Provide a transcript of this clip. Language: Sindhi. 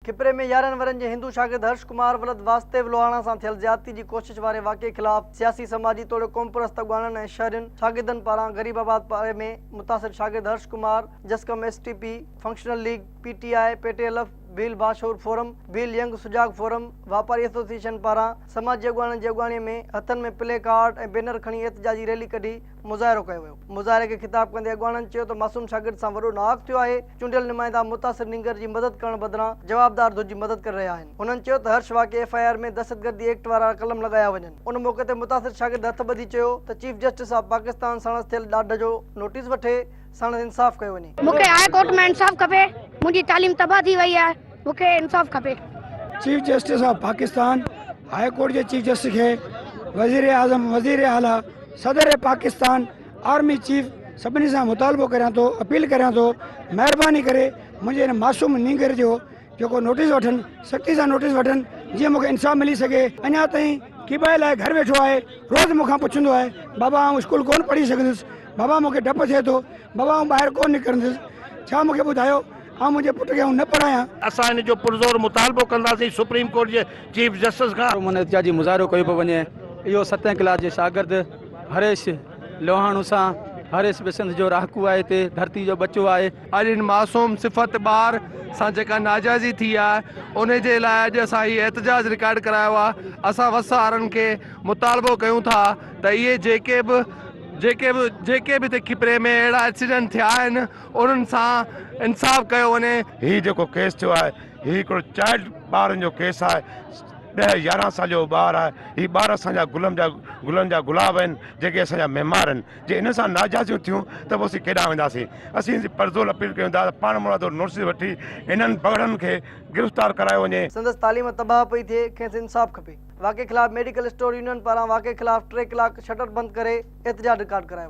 کپري ۾ 11 ورهين جي هندو شاگرد هرش ڪمار ولد واسديو لوهاڻا سان ٿيل زيادتي جي ڪوشش واري واقعي خلاف سياسي سماجي توڙي قومپرست اڳواڻن ۽ شهرين شاگردن پاران غريب آباد پاڙي ۾ متاثر شاگرد Harsh Kumar JSQM S T P functional league P T I P T L F Bhil Bashore forum Bhil young Sujag forum واپاري ايسوسيئيشن پاران سماجي اڳواڻن جي اڳواڻي ۾ هٿن ۾ پلي ڪارڊ ۽ بينر کڻي احتجاجي ريلي ڪڍي مظاهرو ڪيو ويو. مظاهري کي خطاب ڪندي اڳواڻن چيو ته معصوم شاگرد سان وڏو ناحق ٿيو آهي، چونڊيل نمائندا متاثر نينگر جي مدد ڪرڻ بدران جوابدار ڌر جي مدد ڪري رهيا آهن. هنن چيو ته هرش واقعي ايف I R ۾ دهشتگردي ايڪٽ وارا قلم لڳايا وڃن. ان موقعي تي متاثر شاگرد هٿ ٻڌي چيو ته چيف جسٽس آف پاڪستان ساڻس ٿيل ڏاڍ جو نوٽيس وٺي ساڻس انصاف ڪيو وڃي. مون کي هاء ڪورٽ ۾ انصاف کپي، منهنجي تعليم تباهه ٿي وئي آهي، مون کي انصاف کپي. Chief justice of Pakistan high court جي چيف جسٽس کي وزيراعظم، وزيراعليٰ، صدر پاڪستان، آرمي چيف سڀني سان مطالبو ڪريان ٿو اپيل ڪريان ٿو مهرباني ڪري منهنجي هن معصوم نينگر جو جيڪو نوٽيس وٺن سختي سان نوٽيس وٺن جيئن مونکي انصاف ملي سگهي اڃا تائين ڪيٻائي لاء گهر ويٺو آهي روز مون کان پڇندو آهي بابا آئون اسڪول ڪون پڙهي سگهندس بابا مونکي ڊپ ٿئي ٿو بابا آئون ٻاهر ڪون نڪرندس ڇا مونکي ٻڌايو آئون منهنجي پٽ کي آئون نه پڙهايان. اسان ان جو پرزور مطالبو ڪنداسين سپريم ڪورٽ جي چيف جسٽس کان. پرامن احتجاجي مظاهرو ڪيو پيو وڃي اهو ستين ڪلاس جي شاگرد هريش لوهاڻو سان هريش به سنڌ جو رهاڪو آهي هتي ڌرتي جو ٻچو آهي. اڄ هن معصوم صفت ٻار سان جيڪا ناجائزي ٿي آهي ان جي لاء اڄ اسان هي احتجاج رڪارڊ ڪرايو آهي اسان وس وارن کي مطالبو ڪيون ٿا ته اهي جيڪي به جيڪي به جيڪي به هتي کپري ۾ اهڙا ايڪسيڊنٽ ٿيا آهن انهن سان انصاف ڪيو وڃي. هي جيڪو ڪيس ٿيو آهي هي هڪڙو چائلڊ ٻارن جو ڪيس آهي ڏهه 11 سال جو ٻار آهي هي ٻار اسان جا گلن جا گلن جا گلاب آهن جيڪي اسان جا معمار آهن جي انهن سان ناجائزيون ٿيون ته پوء اسين ڪيڏانهن وينداسين اسين پرزور اپيل ڪيون ٿا ته پاڻ مرادو نوٽس وٺي انهن بگهڙن کي گرفتار ڪرايو وڃي. سندس تعليم تباهه پئي ٿئي کيس انصاف کپي. واقعي خلاف ميڊيڪل اسٽور يونين پاران واقعي خلاف 3 ڪلاڪ شٽر بند ڪري احتجاج رڪارڊ ڪرايو ويو.